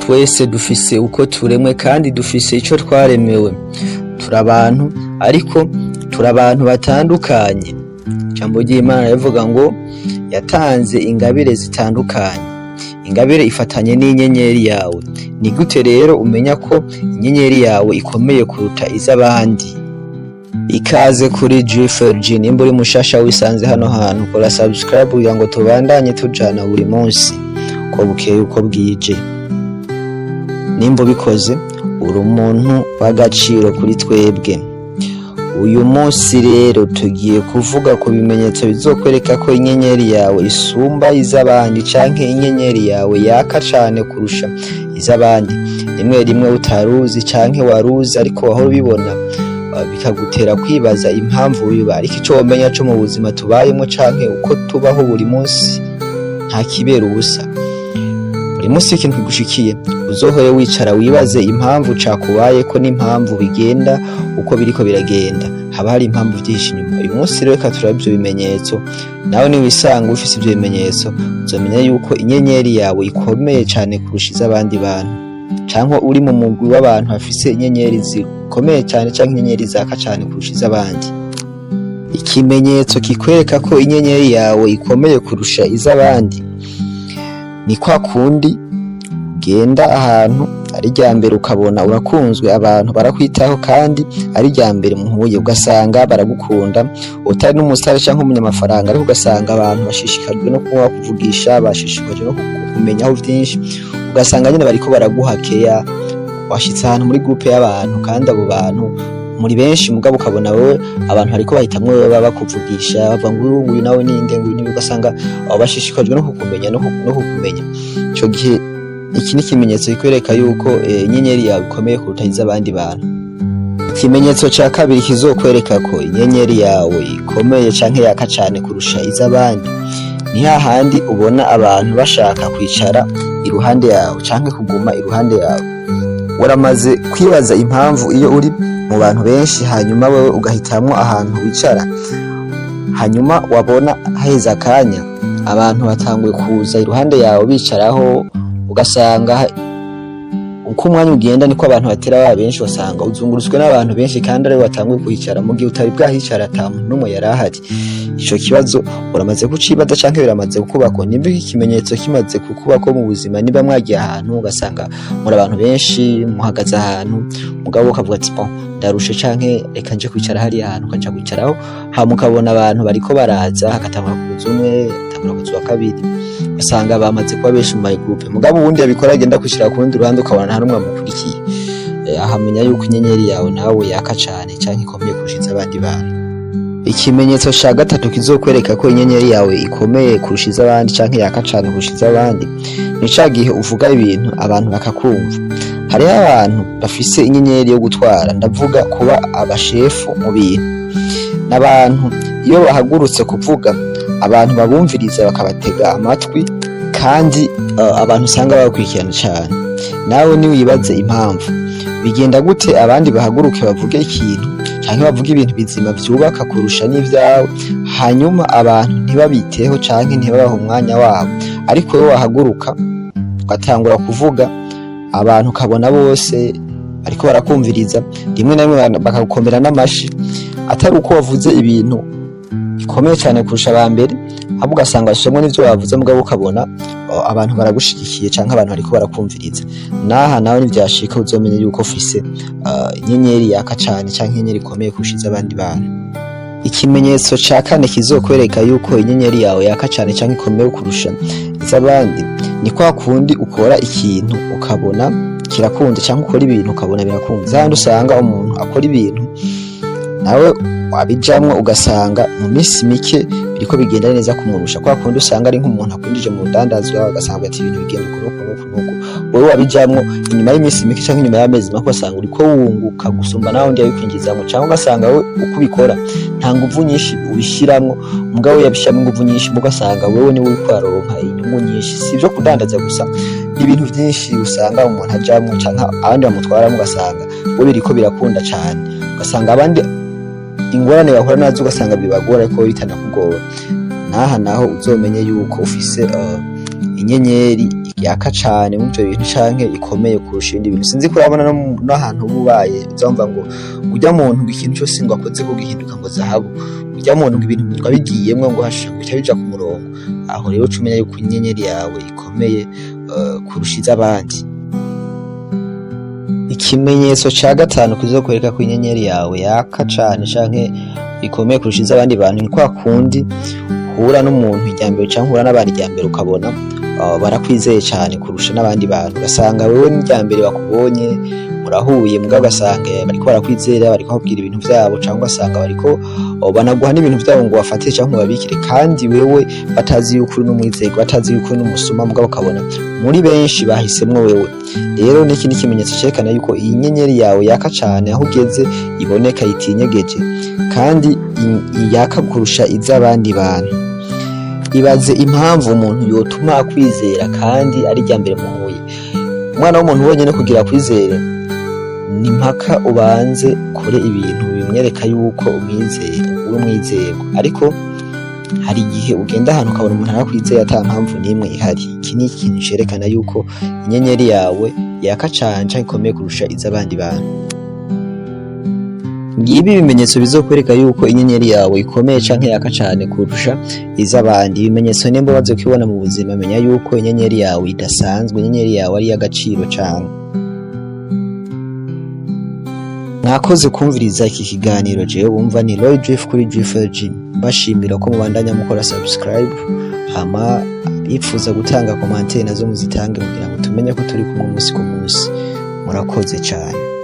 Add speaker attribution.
Speaker 1: Twese dufise uko turemwe kandi dufise ico twaremewe. Turi abantu, ariko turi abantu batandukanye. Ijambo ry'Imana rivuga ngo yatanze ingabire zitandukanye. Ingabire ifatanye n'inyenyeri yawe. Ni gute rero umenya ko inyenyeri yawe ikomeye kuruta iz'abandi? Ikaze kuri GFG. Nimba uri mushasha wisanze hano hantu, kora subscribe kugira ngo tubandanye tujana buri munsi, uko bukeye uko bwije. Nimba ubikoze, uri umuntu w'agaciro kuri twebwe. Uyu munsi rero tugiye kuvuga ku bimenyetso bizokwereka ko inyenyeri yawe isumba iz'abandi canke inyenyeri yawe yaka cane kurusha iz'abandi. Rimwe rimwe utaruzi canke waruzi, ariko wahora ubibona bikagutera kwibaza impamvu biba. Ariko ico womenya co, mu buzima tubayemo canke uko tubaho buri munsi, nta kibera ubusa. Buri munsi ikintu kigushikiye, uzohore wicara wibaze impamvu cakubayeko n'impamvu bigenda uko biriko biragenda. Haba hari impamvu vyihishe inyuma. Uyu munsi rero reka turabe ivyo bimenyetso. Nawe niwisanga ufise ivyo bimenyetso, uzomenya yuko inyenyeri yawe ikomeye cane kurusha iz'abandi bantu, canke uri mu mugwi w'abantu bafise inyenyeri zikomeye cane canke inyenyeri zaka cane kurusha iz'abandi. Ikimenyetso kikwereka ko inyenyeri yawe ikomeye kurusha iz'abandi ni kwa kundi ugenda ahantu ari irya mbere, ukabona urakunzwe, abantu barakwitaho, kandi ari irya mbere muhuye, ugasanga baragukunda. Utari n'umusitari canke umunyamafaranga, ariko ugasanga abantu bashishikajwe no kuba kuvugisha, bashishikajwe no kukumenyaho vyinshi, ugasanga nyene bariko baraguha keya. Washitse ahantu muri groupe y'abantu, kandi abo bantu muri benshi, mugabo ukabona wewe abantu bariko bahitamwo wewe, baba bakuvugisha, bavuga ngo uyu nguyu nawe ninde, nguyu niwe, ugasanga abo bashishikajwe no kukumenya no kukumenya. Ico gihe iki ni ikimenyetso kikwereka yuko inyenyeri yawe ikomeye kuruta iz'abandi bantu. Ikimenyetso ca kabiri kizokwereka ko inyenyeri yawe ikomeye canke yaka cane kurusha iz'abandi ni hahandi ubona abantu bashaka kwicara iruhande yawe canke kuguma iruhande yawe. Waramaze kwibaza impamvu iyo uri mu bantu benshi, hanyuma wewe ugahitamwo ahantu wicara, hanyuma wabona haheze akanya abantu batanguye kuza iruhande yawe bicaraho, ugasanga uko umwanya ugenda niko abantu batera baba benshi, ugasanga uzungurutswe n'abantu benshi kandi aribo batanguye kuhicara, mu gihe utari bwahicara ata muntu n'umwe yari ahari? Ico kibazo uramaze kucibaza canke biramaze kukubako? Nimba iki kimenyetso kimaze kukubako mu buzima, niba mwagiye ahantu ugasanga muri abantu benshi muhagaze ahantu, mugabo ukavuga ati: "Bon, ndarushe canke reka nje kwicara hariya hantu", ukaja kwicaraho, hama ukabona abantu bariko baraza, hagatangura kuza umwe, hagatangura kuza uwa kabiri, ugasanga bamaze kuba benshi mu ma groupe, mugabo uwundi yabikora agenda kwicara ku rundi ruhande, ukabona nta n'umwe amukurikiye. Ahamenya yuko inyenyeri yawe nawe yaka cane canke ikomeye kurusha iz'abandi bantu. Ikimenyetso ca gatatu kizokwereka ko inyenyeri yawe ikomeye kurusha iz'abandi canke yaka cane kurusha iz'abandi ni ca gihe uvuga ibintu abantu bakakumva. Hariho abantu bafise inyenyeri yo gutwara, ndavuga kuba abashefu mu bintu, n'abantu iyo bahagurutse kuvuga abantu babumviriza, bakabatega amatwi, kandi abantu usanga babakurikirana cane. Nawe niwibaze impamvu bigenda gute abandi bahaguruke bavuge ikintu canke bavuge ibintu bizima vyubaka kurusha n'ivyawe, hanyuma abantu ntibabiteho canke ntibabahe umwanya wabo, ariko wowe wahaguruka ugatangura kuvuga, abantu ukabona bose bariko barakumviriza, rimwe na rimwe bakagukomera n'amashi, atari uko wavuze ibintu bikomeye cyane kurusha aba mbere, ahubwo ugasanga wasomwe n'ivyo bavuze, mugabo ukabona abantu baragushigikiye canke abantu bariko barakumviriza. Naha nawe nivyashika, uzomenye yuko ufise inyenyeri yaka cane canke inyenyeri ikomeye kurusha iz'abandi bantu. Ikimenyetso ca kane kizokwereka yuko inyenyeri yawe yaka cane canke ikomeye kurusha iz'abandi ni kwa kundi ukora ikintu ukabona kirakunze, canke ukora ibintu ukabona birakunze. Handi usanga umuntu akora ibintu, nawe wabijamwo, ugasanga mu minsi mike biriko bigenda neza kumurusha. Kwa kundi usanga ari nk'umuntu akwinjije mu rudandazwa, ugasanga ati ibintu bigenda uku n'uku n'uku n'uku, wowe wabijamwo inyuma y'iminsi mike canke inyuma y'amezi make, ugasanga uriko wunguka gusumba nawe undi yabikwinjizamwo, canke ugasanga we uko ubikora nta nguvu nyinshi ubishiramwo, mugabo yabishiramwo inguvu nyinshi, ugasanga wewe niwe uriko uraronka inyungu nyinshi. Si ivyo kudandaza gusa, ibintu vyinshi usanga umuntu ajamwo canke abandi bamutwaramwo, ugasanga we biriko birakunda cane, ugasanga abandi ingorane bahura nazo ugasanga bibagora, ariko wowe bitanakugora. Naha naho uzomenye yuko ufise inyenyeri yaka cane canke ikomeye kurusha iz'abandi bantu. yaka cane muri ivyo bintu canke ikomeye kurusha ibindi bintu. Sinzi ko urabona n'ahantu uba ubaye, uzumva ngo urya muntu ngo ikintu cose ngo akoze ko gihinduka ngo zahabu, urya muntu ngo ibintu ngo abigiyemwo ngo hasha guca bija ku murongo. Aho rero uca umenya yuko inyenyeri yawe ikomeye kurusha iz'abandi. Ikimenyetso ca gatanu kizokwereka ko inyenyeri yawe yaka cane canke ikomeye kurusha iz'abandi bantu ni kwa kundi uhura n'umuntu irya mbere canke uhura n'abantu irya mbere, ukabona barakwizeye cane kurusha n'abandi bantu. Ugasanga wewe n'irya mbere bakubonye, murahuye, mugabo ugasanga bariko barakwizera, bariko bakubwira ibintu vyabo, canke ugasanga bariko banaguha n'ibintu vyabo ngo bafatire canke ubabikire, kandi wewe batazi yuko uri n'umwizerwa, batazi yuko uri n'umusuma, mugabo ukabona muri benshi bahisemwo wewe. Rero n'iki ni ikimenyetso cerekana yuko iyi nyenyeri yawe yaka cane, aho ugeze iboneka, itinyegeje, kandi yaka kurusha iz'abandi bantu. Ibaze impamvu umuntu yotuma akwizera kandi ari irya mbere muhuye. Umwana w'umuntu wenyene kugira akwizere ni mpaka ubanze ukore ibintu bimwereka yuko umwizeye, uri umwizerwa. Ariko hari igihe ugenda ahantu ukabona umuntu arakwizeye ata mpamvu n'imwe ihari. Iki ni ikintu cerekana yuko inyenyeri yawe yaka cane canke ikomeye kurusha iz'abandi bantu. Ngibi ibimenyetso bizokwereka yuko inyenyeri yawe ikomeye canke yaka cane kurusha iz'abandi. Ibimenyetso nimba umaze kubibona mu buzima, menya yuko inyenyeri yawe idasanzwe, inyenyeri yawe ari iy'agaciro cane. Mwakoze kumviriza iki kiganiro. Jewe wumva ni Roy Drift kuri Drift LG. Mbashimira ko mubandanya mukora subscribe, hama abifuza gutanga commentaire nazo muzitange kugira ngo tumenye ko turi kumwe umunsi ku munsi. Murakoze cane.